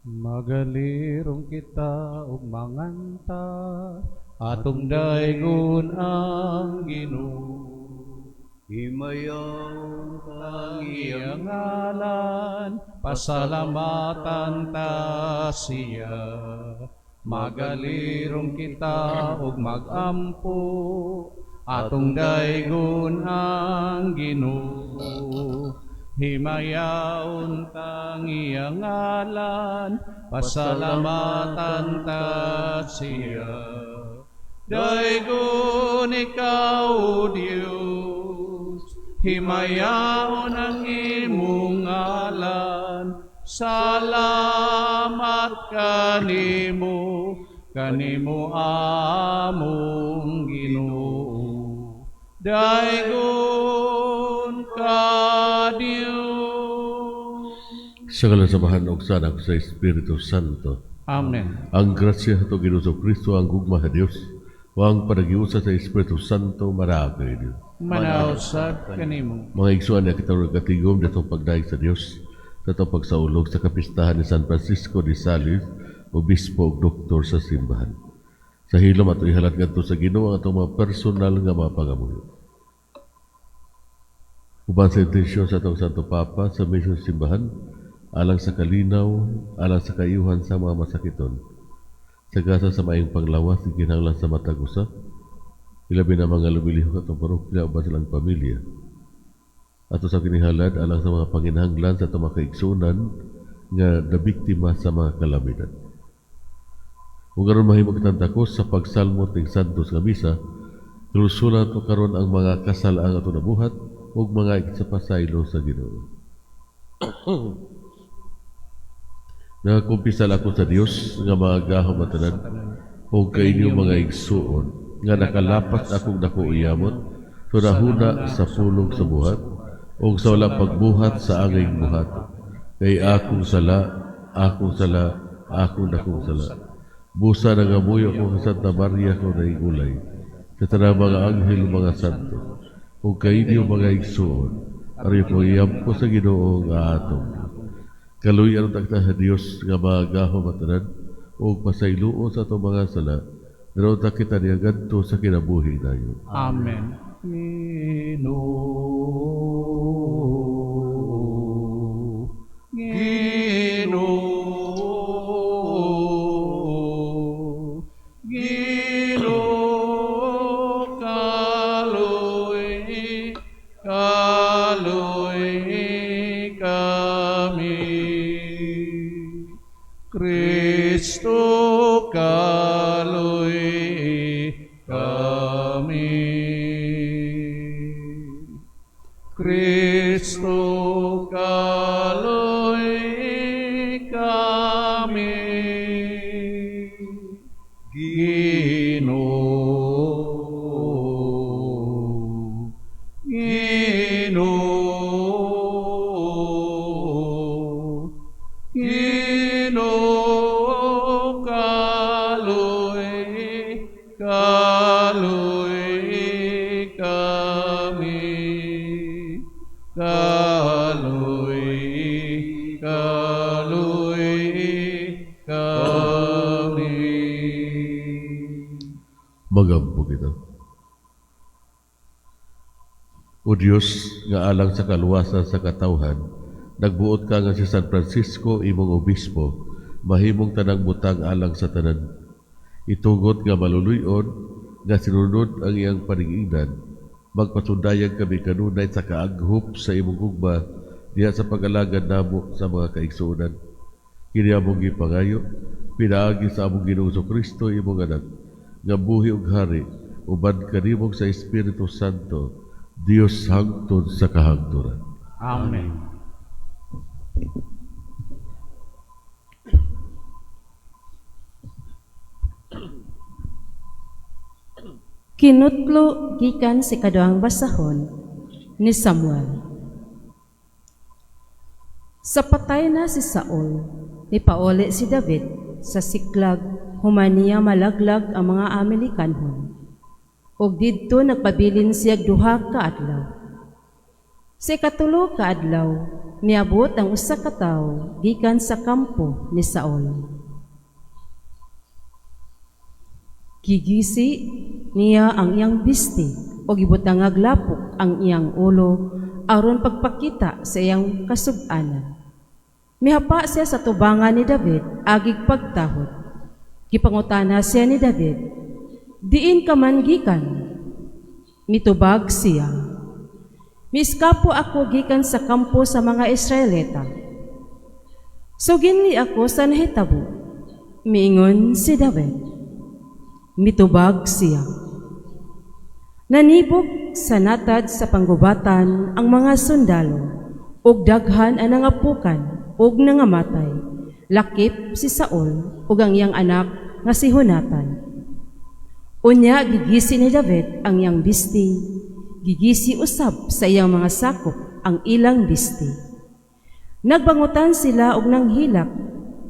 Magalirong kita ug manganta, atong daygon ang Ginoo. Himayaon Ang iyang ngalan, pasalamatan ta siya. Magalirong kita ug magampo, atong daygon ang Ginoo. Himayaon tang iyang ngalan, pasalamatan ta siya. Daygon ikaw, O Dios, himayaon ang imong ngalan. Salamat kanimo, kanimo among Ginoo. Daygon ka, Dios. Sa ngalan sa Amahan ug sa Anak sa Espiritu Santo. Amen. Ang grasya ato Ginoo Kristo, ang gugma sa Dios, ug ang panaghiusa sa Espiritu Santo manaag kaniyo. Manaog sad kanimo. Mga igsoon, nga kita katigom atong pagdayeg sa Dios sa atong pagsaulog sa kapistahan ni San Francisco de Sales, obispo ug doktor sa simbahan. Sa hilom, ato ihalad ngadto sa Ginoo ang atong mga personal nga mga pangamuyo. Uban sa intensyon sa atong Santo Papa, sa misyon sa simbahan, alang sa kalinaw, alang sa kaayuhan sa mga masakiton. Sa gasa sa maayong panglawas, kinahanglan sa matag usa, ilabi na mga lumilihok atong parokya uban silang pamilya. Ato sa kinihalad alang sa mga panginahanglan sa atong mga kaigsunan nga nabiktima sa mga kalamidad. Ug aron mahimo kitang takos sa pagsalmo ting Santos nga Misa, hinulsulan nato karon ang mga kasalaang ato nabuhat ug mga pasaylo sa Ginoo. Nagakumpisal ako sa Dios nga makagagahom nga tanan ug kaninyo, mga igsuon, nga nakalapas akong dako yamot sa hunahuna, sa pulong, sa buhat ug sa wala pagbuhat sa angay buhat, kay akong sala, akong sala, akong dakong sala. Busa nagamuyo ako sa Santa Maria ko naigulay, sa tanang mga anghel, mga santo, ug kaninyo, mga igsuon, aron ko iampo sa Ginoo nga atong Dios. Kaluy-an unta sa Dios nga makagagahom nga tanan ug pasayloon sa atong mga sala, aron unta kita niadto sa kinabuhing dayon. Amen. Ginoo, Ginoo, Ginoo, kaluy-i, kaluy-i kami. Kristo, kaluy-i kami. Kristo, kaluy-i kami. Ginoo, Ginoo, Ginoo, kaluy-i, kaluy-i kami. Kaluy-i, kaluy-i kami. Magampo kita. O Dios, nga alang sa kaluwasan sa katawhan, nagbuot ka nga si San Francisco, imong obispo, mahimong tanang butang alang sa tanan. Itugot nga maluluy-on, nga sinunod ang iyang paningingdan, magpasundayag kami kanunay sa kaaghop sa imong gugma diha sa pag-alagad namo sa mga kaigsuonan. Kini among gipangayo, pinaagi sa among Ginoong Kristo, imong anak, nga buhi ug hari uban kanimo sa Espiritu Santo, Dios hangtod sa kahangturan. Amen. Kinutlo gikan sa ikaduhang basahon ni Samuel. Sa patay na si Saul, nipauli si David sa Siklag human niya malaglag ang mga Amalekanhon. Ug didto nagpabilin siya duha ka adlaw. Sa ikatulo ka adlaw, miabot ang usa ka tawo gikan sa kampo ni Saul. Gigisi niya ang iyang bisti o gibutangag lapok ang iyang ulo aron pagpakita sa iyang kasug-anan. Mihapa siya sa tubangan ni David agig pagtahod. Gipangutana siya ni David, "Diin ka man gikan?" Mitubag siya, "Miiskapo ako gikan sa kampo sa mga Israelita." "Suginli ako sa nahitabo." Miingon si David. Mitubag siya, "Nanibog sa natad sa panggubatan ang mga sundalo, ug daghan ang nangapukan ug nangamatay, lakip si Saul ug ang iyang anak nga si Jonatan." Unya gigisi ni David ang iyang bisti, gigisi usab sa iyang mga sakop ang ilang bisti. Nagbangutan sila og nanghilak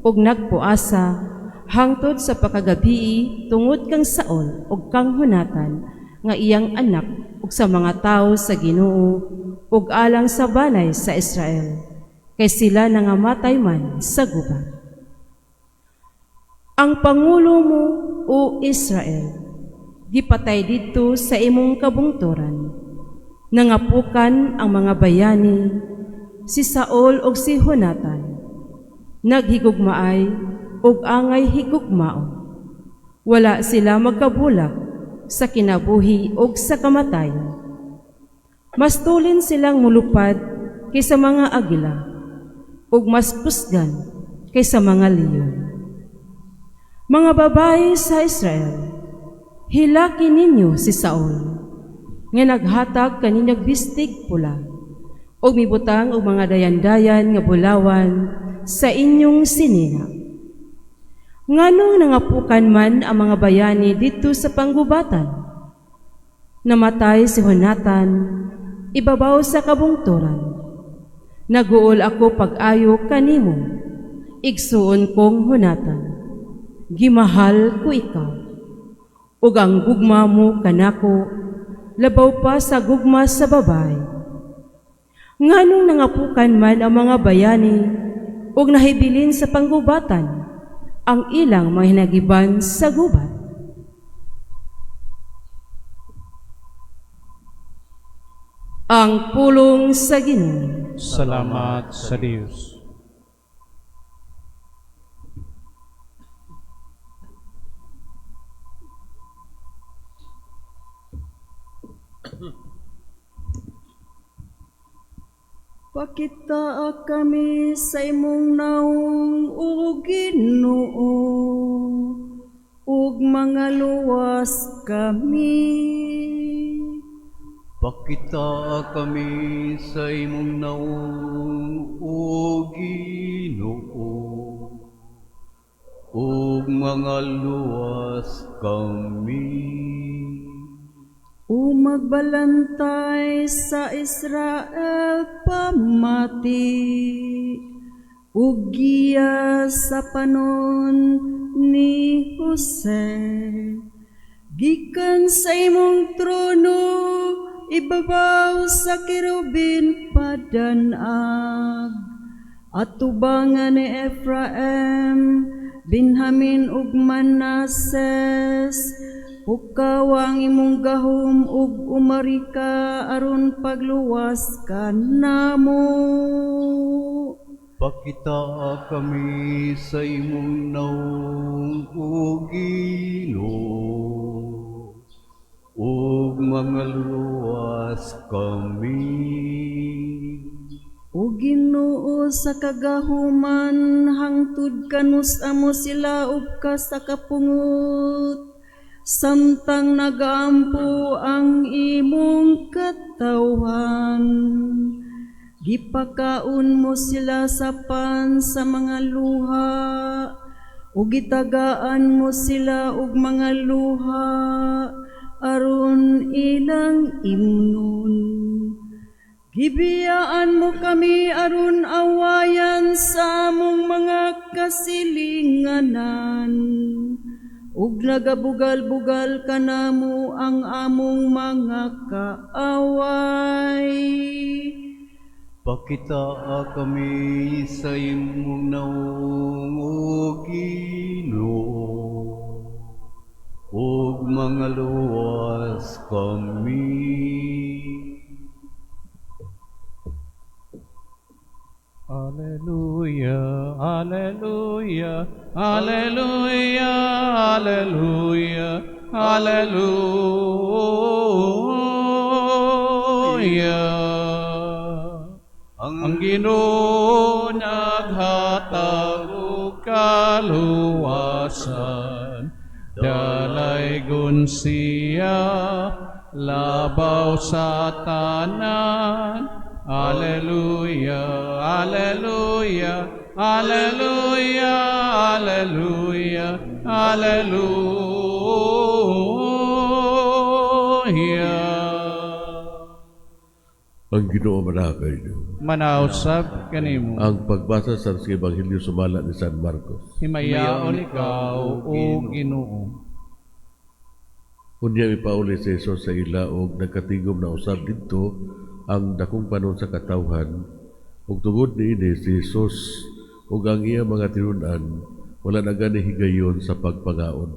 ug nagpuasa hangtod sa pagkagabii tungod kang Saul ug kang Jonatan nga iyang anak ug sa mga tawo sa Ginoo ug alang sa banay sa Israel, kay sila nangamatay man sa gubat. Ang pangulo mo, O Israel, gipatay didto sa imong kabungturan. Nangapukan ang mga bayani, si Saul ug si Jonatan. Naghigugmaay ug angay higugmaon. Wala sila magkabulag sa kinabuhi ug sa kamatayon. Mas tulin silang mulupad kaysa mga agila ug mas kusgan kaysa mga leon. Mga babae sa Israel, hilaki ninyo si Saul, nga naghatag kaninyog bistig pula, ug mibutang og mga dayan-dayan nga bulawan sa inyong sinina. Nganong nangapukan man ang mga bayani didto sa panggubatan? Namatay si Jonatan ibabaw sa kabungturan. Naguol ako pag-ayo kanimo, igsuon kong Jonatan. Gimahal ko ikaw, ug ang gugma mo kanako labaw pa sa gugma sa babae. Nganong nangapukan man ang mga bayani ug nahibilin sa panggubatan ang ilang mga hinagiban sa gubat? Ang pulong sa Ginoo. Salamat sa Dios. Pakitaa kami sa imong naong, o Ginoo, ug mga luwas kami. Pakitaa kami sa imong naong, o Ginoo, ug mga luwas kami. O magbalantay sa Israel pamati, ug giya sa panon ni Jose. Gikan sa imong trono, ibabaw sa kerubin padanag. Atubangan ni Efraim, Benjamin ug Manases, pukaw ang imong gahom ug umari ka aron pagluwas kanamo. Pakitaa kami sa imong naong, o Ginoo, ug mga luwas kami. O Ginoo sa kagahuman, hangtod kanus amo sila ug ka sa kapungot, samtang nagaampo ang imong katawhan. Gipakaon mo sila sa pan sa mga luha, ug gitagaan mo sila og mga luha aron ilang imnon. Gibiyaan mo kami aron awayan sa among mga kasilinganan, ug nagabugal-bugal kanamo ang among mga kaaway. Pakitaa kami sa imong naong, O Ginoo, ug mangaluwas kami. Alleluia, Alleluia, Alleluia, Alleluia, Alleluia. Ang Ginoo naghatag og kaluwasan, dalaygon siya labaw sa tanan. Alleluia, Alleluia, Alleluia, Alleluia, Alleluia. Ang Ginoo manaa kaninyo. Manausab kanimo. Ang pagbasa sa Ebanghelyo sumala ni San Marcos. Himayaon ikaw, O Ginoo. Unya mipauli si Jesus sa ila og nagkatigom na usab didto ang dakong panon sa katawhan, ug tungod niini si Jesus ug ang iya mga tinun-an wala na gani higayon sa pagpangaon.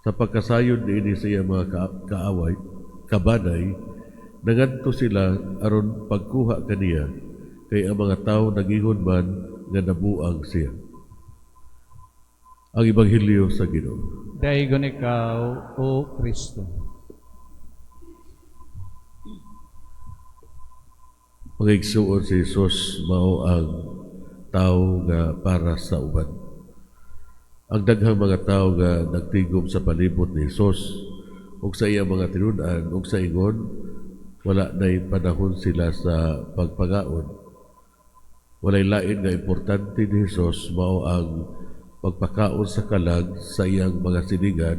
Sa pagkasayod niini sa iya mga kaaway, kabanay, nangadto sila aron pagkuha kaniya, kay ang mga tawo nagingon man nga nabuang siya. Ang Ebanghelyo sa Ginoo. Daygon ikaw, O Kristo. Mga igsuon, si Jesus mao ang tao nga para sa uban. Ang daghang mga tao nga nagtigom sa palibot ni Jesus ug sa iyang mga tinun-an ug sa ingon wala nay panahon sila sa pagpagaon. Walay lain nga importante ni Jesus, mao ang pagpakaon sa kalag sa iyang mga silingan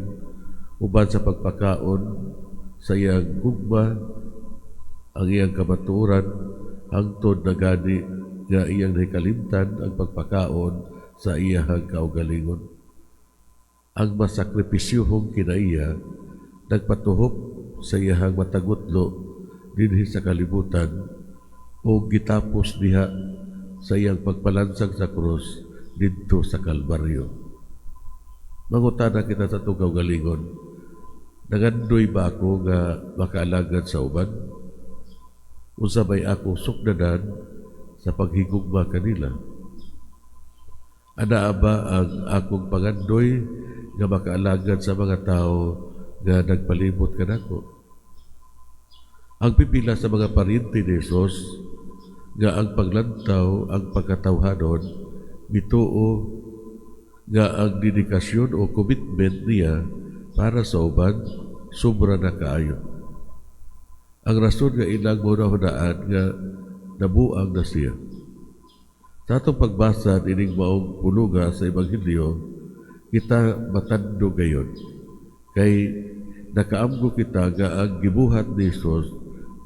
uban sa pagpakaon sa iyang gugma, ang iyang kamatuoran, hangtod na gani nga iyang nahikalimtan ang pagpakaon sa iyang kaugalingon. Ang masakripisyuhong kinaiya nagpatuhok sa iyang matagutlo dinhi sa kalibutan o gitapos diha sa iyang pagpalansang sa krus didto sa Kalbaryo. Mangutana kita sa atong kaugalingon, nangandoy ba ako nga makaalagad sa uban? Unsa may ako sukdanan sa paghigugma kanila? Anaa ba ang akong pangandoy nga makaalagad sa mga tao nga nagpalibot kanako? Ang pipila sa mga paryente ni Jesus nga ang paglantaw ang pagkatawhanon mituo nga ang dedikasyon o commitment niya para sa uban sobra na kaayo. Ang rason nga ilang mahunahunaan nga nabuang na siya. Sa atong pagbasa ining maong pulunga sa Ebanghelyo, kita matando gayon. Kay nakaamgo kita nga ang gibuhat ni Jesus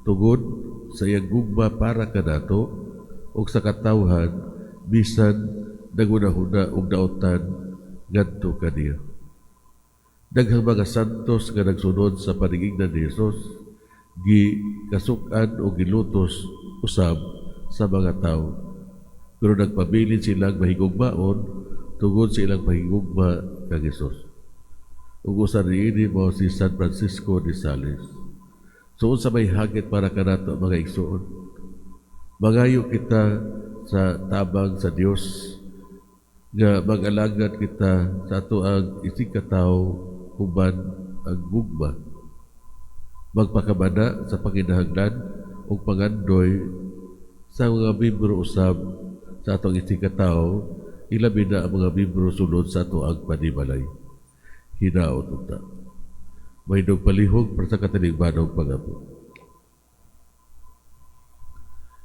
tungod sa iyang gugma para kanato ug sa katawhan bisan nagunahuna og daotan ngadto kaniya. Daghang mga santos nga nagsunod sa panigignan ni Jesus gi kasuk-an o gilutos usab sa mga tawo. Pero nagpabilin silang mahigugmaon tungod sa ilang pahigugma kang Hesus. Ug usa niini mao si San Francisco de Sales. So unsa may hagit para kanato, mga igsuon? Mangayo kita sa tabang sa Dios nga mag-alagad kita sa ato ang isigkatawo uban ang gugma. Magpakabana sa panginahanglan ug pangandoy sa mga membro usab sa atong isigkatawo, ilabi na ang mga membro sulod sa ato ang panimalay. Hinaot unta. Mahindog palihog para sa katilingbanong pag-ampo.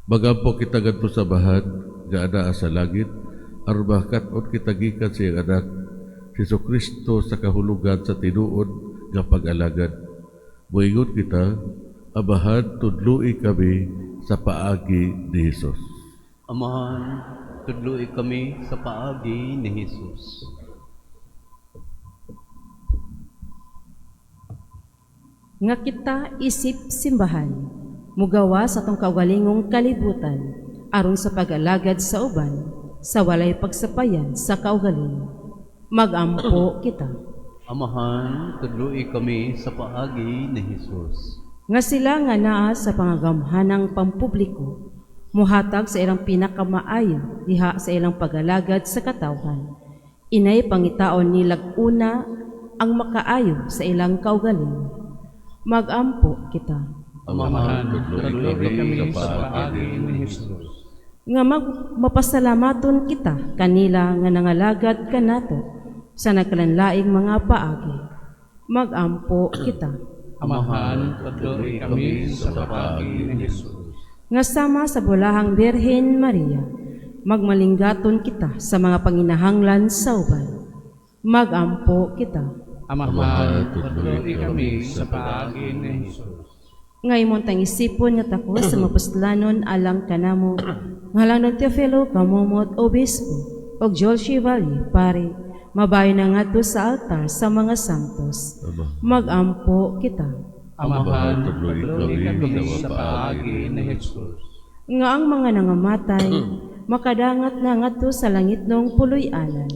Magampo kita ngadto sa Amahan nga anaa sa langit aron makakat-on kita gikan sa iyang anak si Kristo sa kahulugan sa tinuod nga pag-alagad. Moingon kita, Amahan, tudloi kami sa paagi ni Hesus. Amahan, tudloi kami sa paagi ni Hesus. Nga kita isip simbahan. Mugawa sa atong kaugalingong kalibutan aron sa pag-alagad sa uban sa walay pagsapayan sa kaugalingon. Magampo kita. Amahan, tudloi kami sa paagi ni Hesus. Nga sila nga naa sa pangagamhanang pampubliko, muhatag sa ilang pinakamaayo diha sa ilang pag-alagad sa katawhan. Inay pangitaon nilag una ang makaayo sa ilang kaugalingon. Magampo kita. Amahan, Tudloi tudloi kami kami sa sa paagi paagi ni Jesus. Nga mapasalamaton kita kanila nga nangalagad kanato sa nagkalanlaing mga paagi. Magampo kita. Amahan, tudloi kami sa paagi ni Jesus. Nga sama sa bulahang Birhen Maria, magmalinggaton kita sa mga panginahanglan sa uban. Magampo kita. Amahan, tudloi kami sa paagi ni Jesus. Nga imong tang-isipon nga takos sa mapuslanon alang kanamo, ngalang ng Teofilo Kamomot Obispo, og Joel Chevalier, pare, mabayo na ngadto sa altar sa mga santos. Ama, Magampo kita. Amahan, tudloi tudloi kami kami sa sa paagi ni Jesus. Nga ang mga nangamatay, makadangat na ngadto sa langitnong puloy-anan.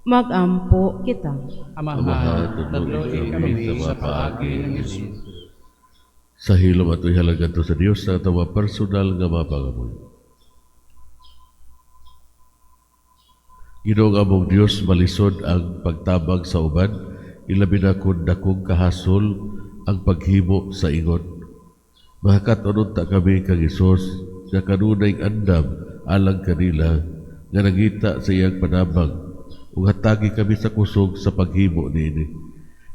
Magampo kita. Amahan, tudloi kami sa paagi ni Jesus. Sa hilom ato ihalaga to sa Dios sa atong mga personal nga mga pangamuyo. Ginoong among Dios, malisod ang pagtabang sa uban, ilabi na kun dakong kahasol ang paghimo sa ingon. Makakat-on unta kami kang Hesus nga kanunay andam alang kanila nga nangita sa iyang panabang ug hatagi kami sa kusog sa paghimo niini.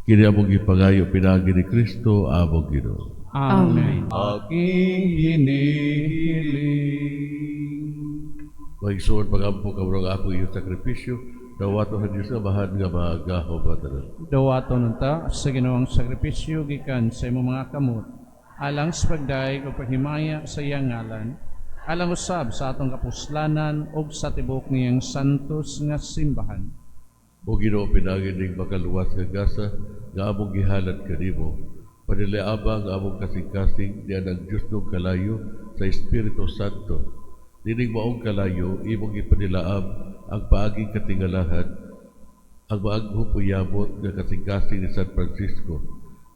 Kini among gipangayo pinaagi ni Kristo among Ginoo. Amen. Aking hinihiling. Mga pagampo kamo nga ako iyong sakripisyo, dawato sa Diyos Amahan nga magahom tanan. Dawaton unta sa Ginoong sakripisyo gikan sa imong mga kamot, alang sa pagdayeg o paghimaya sa iyang ngalan, alang usab sa atong kapuslanan ug sa tibuok niyang santos nga simbahan. O Ginoo, pinaagi ning makaluwas nga gasa nga among gihalad kanimo. Panilaaba ang among kasing-kasing niya ng Diyos ng kalayo sa Espiritu Santo. Nining maong kalayo, imong ipanilaab ang paaging katingalahan, ang maaghop o yabot nga kasing-kasing ni San Francisco.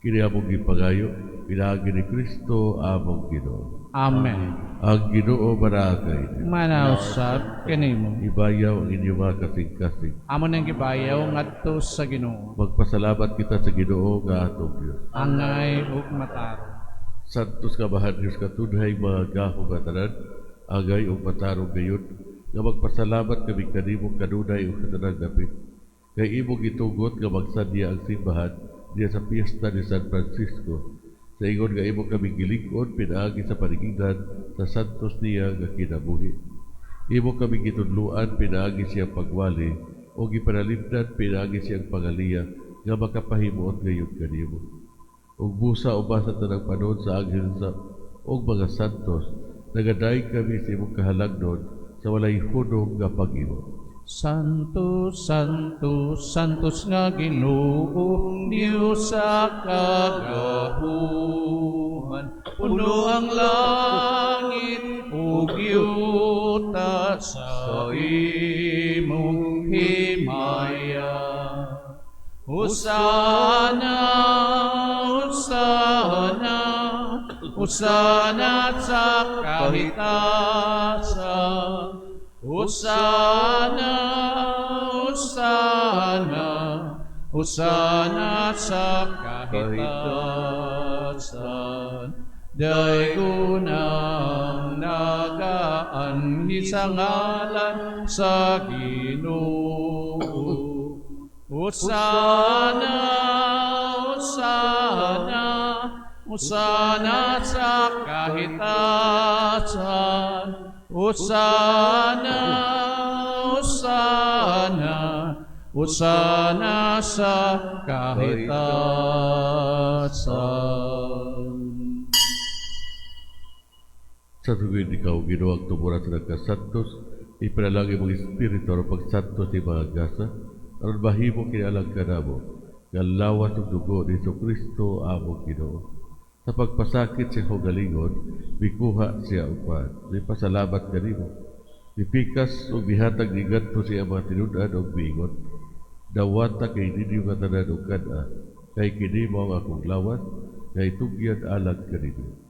Kini among gipangayo, pinaagi ni Kristo among Ginoo. Amen. Ang Ginoo manaakay. Manausab kanimo. Ibayaw ang inyong mga kasing-kasing. Amo nang gibayaw ngadto sa Ginoo. Magpasalamat kita sa Ginoo nga atong Dios. Angay ug matarong. Santos nga mahal Dios katunhay mga gahom nga tanan, angay ug matarong gayon, nga magpasalamat kami kanimo kanunay ug sa tanang dapit. Kay imong gitugot nga magsadya ang simbahan diya sa piyesta ni San Francisco. Sa ingon nga imo kami gilig-on pinaagi sa panigingdan sa santos niya nga kinabuhi. Imo kami gitudluan pinaagi siyang pagwali o gipanalimdan pinaagi siyang pangaliya nga makapahimuot gayon kanimo. Ug busa uban sa tanang panahon sa anghel sa ug mga santos, nagadayeg kami sa imong kahalangdon sa walay hunong nga pag-ingon. Santo, Santo, Santos nga Ginoo, Diyos sa kagahuman. Puno ang langit ug yuta sa imong himaya. Hosana, Hosana, Hosana sa kahitasan. Hosana, Hosana, Hosana sa kahitasan. Daygon ang nagaanhi sa ngalan sa Ginoo. Hosana, Hosana, Hosana sa kahitasan. Hosana, Hosana, Hosana sa kahitasan. Sa tuwid ikaw, Ginoo, ang tuburan sa nagkasantos, ipanalangin mong Espiritu aron pagsantos ni mga gasa, aron mahimo kini alang kanamo, nga lawas ug dugo ni Kristo among Ginoo. Sa pagpasakit sa kaugalingon, mikuha siya og paan. Mipasalamat kanimo. Mipikas ug mihatag niadto sa iyang mga tinud-an ug miingon, "Dawata kini ninyo nga tanan ug kad-a, kay kini mao ang akong lawas nga itugyan alang kaninyo."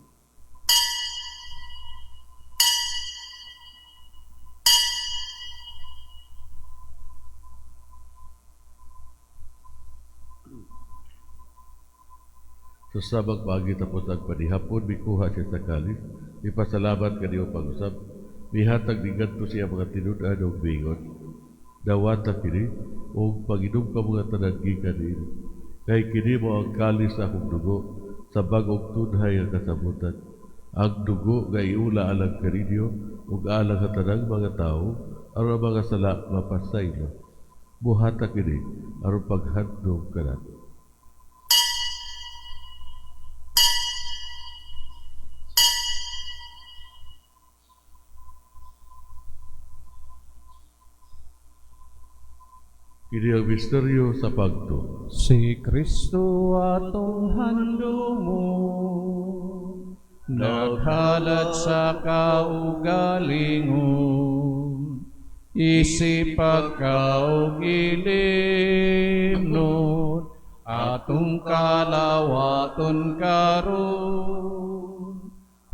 Sa samang paagi tapos ang panihapon, mikuha siya sa kalis, mipasalamat kanimo pag-usab, mihatag niadto sa iyang mga tinud-an ug miingon, "Dawata kini ug panginom kamo nga tanan gikan niini, kay kini mao ang kalis sa akong dugo sa bag-ong tunhay nga kasabotan, ang dugo nga iula alang kaninyo ug alang sa tanang mga tawo aron ang mga sala mapasaylo. Buhata kini aron paghandom kanato." Kini ang misteryo sa pagtuo. Si Kristo atong handumon, naghalad sa kaugalingon, isip pagkaugilimnon, atong kalawaton karon,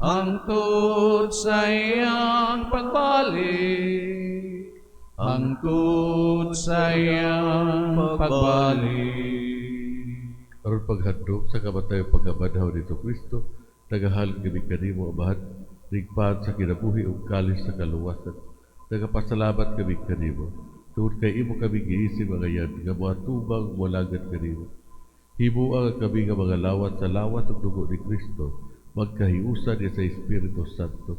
hangtod sa iyang pagbalik, hangtod sa iyang pagbalik. Aron paghandom sa kamatay ug pagkabanhaw ni Kristo, nagahalad kami kanimo, Amahan, rigpaan sa kinabuhi ug kalis sa kaluwasan. Nagapasalamat kami kanimo tungod kay imo kami giisim angayan nga moatubang molagad kanimo. Himoa nga kami nga mga lawat sa lawas ug dugo ni Kristo magkahiusa niya sa Espiritu Santo.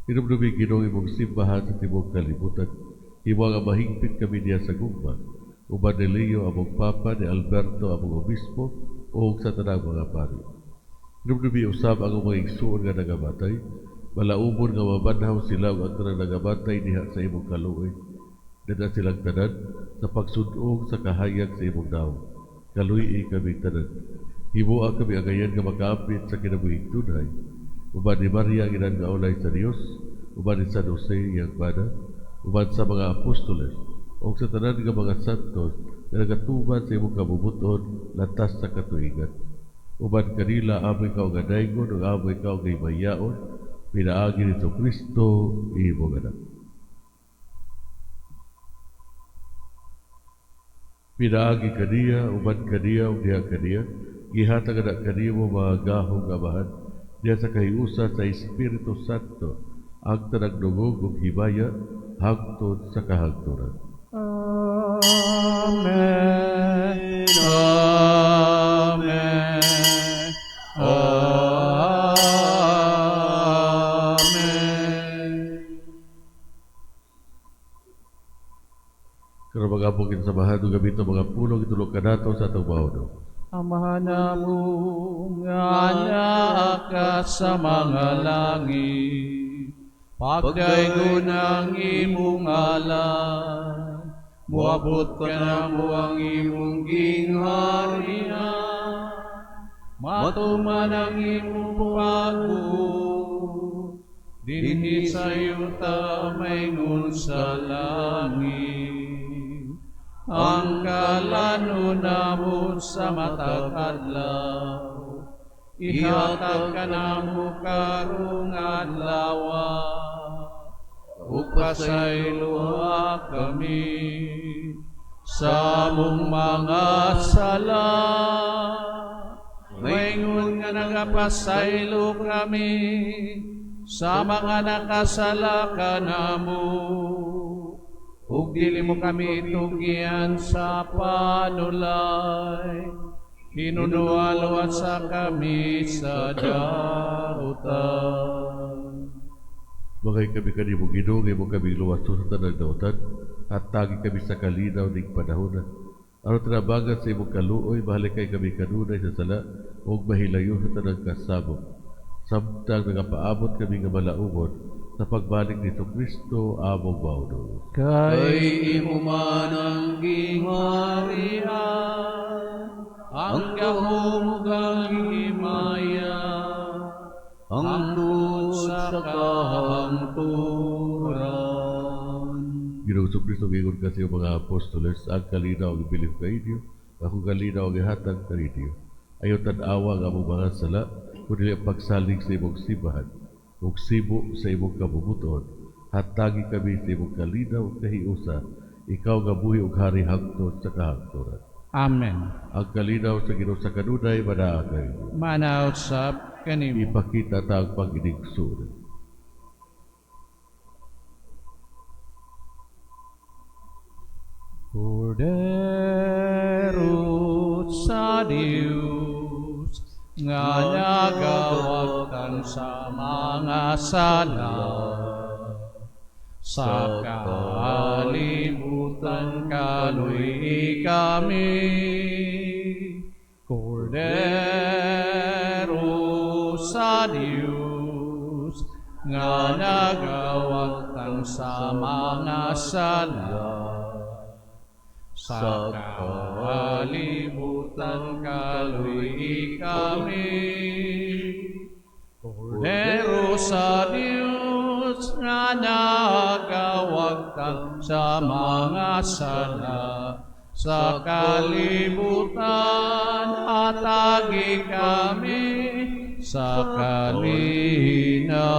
Hinumdumi, Ginoo, imong simbahan sa tibuok kalibutan. Himoa nga mahingpit kami niya sa gugma, uban ni Leo among Papa, ni Alberto among Obispo, ug sa tanang mga pari. Hinumdumi usab ang mga igsuon nga nagamatay, malaumon nga mabanhaw sila ug ang tanang nagamatay diha sa imong kaluoy. Dad-a silang tanan sa pagsud-ong sa kahayag sa imong nawong. Kaluy-i kami tanan. Himoa kami angayan nga makaapit sa kinabuhing tunhay, uban ni Maria ang inan nga ulay sa Dios, uban ni San Jose iyang bana, uban sa mga apostoles, ug sa tanan nga mga santos nga nagatuman sa imong kabubut-on latas sa katuigan. Uban kanila amo ikaw nga daygon ug amo ikaw nga himayaon pinaagi ni Kristo imong Anak. Pinaagi kaniya, uban kaniya, ug diha kaniya, gihatag ana kanimo, Mahagahom nga Amahan, diha sa kahiusa sa Espiritu Santo, ang tanang dungog ug himaya hangtod sa kahangturan. Amen. Amen. Amen. Karon mag-ampo kita sa Amahan ug gamita mga pulong itulok kanato sa atong maunong. Amahan namo nga naa ka sa mga langit, pagdaygon ang imong ngalan, moabot kanamo ang imong gingharian, matuman ang imong pagbuot, dinhi sa yuta maingon sa langit. Ang kalanon namo sa matag adlaw, ihatag kanamo karong adlaw, ug pasayloa kami sa among mga sala, maingon nga nagapasaylo kami sa mga nakasala kanamo, ug dili mo kami tugyan sa panulay, hinunoa luwasa kami sa dautan. Mangahig kami kanimo, Ginoo, nga imo kami luwason sa tanang dautan, hatagi kami sa kalinaw ning panahona. Aron tinabangan sa imong kaluoy, mahalikay kami kanunay sa sala ug mahilayo sa tanang kasamok, samtang nagapaabot kami nga malaumon sa pagbalik ni Kristo among Maunong. Kay imo man ang gingharian, ang gahom ug ang himaya. Hangtod sa kahangturan. Ginoong Kristo, giingon ka sa iyong mga apostoles, ang kalinaw ang ibilin ko kaninyo, akong kalinaw ang ihatag kaninyo. Ayaw tan-awa ang among mga sala, kundi ang pagsalig sa imong simbahan, ug sibo sa imong kabubut-on. Hatagi kami sa imong kalinaw ug kahiusa, ikaw nga buhi ug hari hangtod sa kahangturan. Amen. Ang kalinaw sa Ginoo sa kanunay manaa kaninyo. Manaa usab kanimo. Ipakita ta ang pag-inigsuonan. Kordero sa Dios nga nagawagtang sa mga sala sa kalibutan, kaluy kami. Kordero sa Dios nga nagawagtang sa mga sala sa kalibutan, kaluy kami. Kordero sa Dios nga nagawagtang sa mga sala sa kalibutan, hatagi kami sa kalinaw.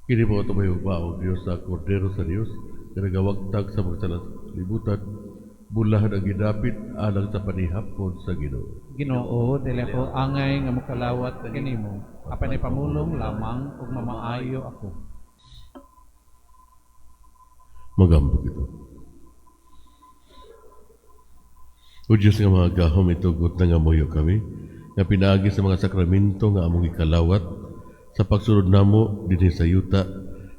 Kini mao ang higugmaong Dios, ang Kordero sa Dios, nga nagawagtang sa mga sala sa kalibutan, bulahan ang gidapit alang sa panihapon sa Ginoo. Ginoo, dili ako angay nga mokalawat kanimo, apan ipamulong lamang ug mamaayo ako. Magampo kita. O Diyos nga makagagahom, itugot nangamuyo kami, nga pinaagi sa mga sakramento nga among ikalawat, sa pagsunod namo dinhi sa yuta,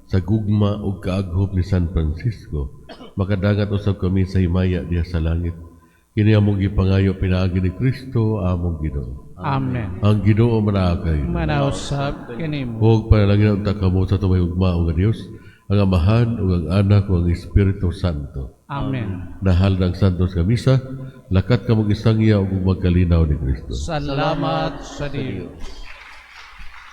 sa gugma ug kaaghop ni San Francisco, makadangat usab kami sa himaya diha sa langit. Kini among gipangayo pinaagi ni Kristo among Ginoo. Amen. Ang Ginoo manaa kaninyo. Manaa usab kanimo. Ug panalangin unta kamo sa tumahigugmaong nga Dios, ang Amahan ug ang Anak ug ang Espiritu Santo. Amen. Nahal ng Santos nga Misa, lakat kamog isangya ug magkalinaw ni Kristo. Salamat sa Dios.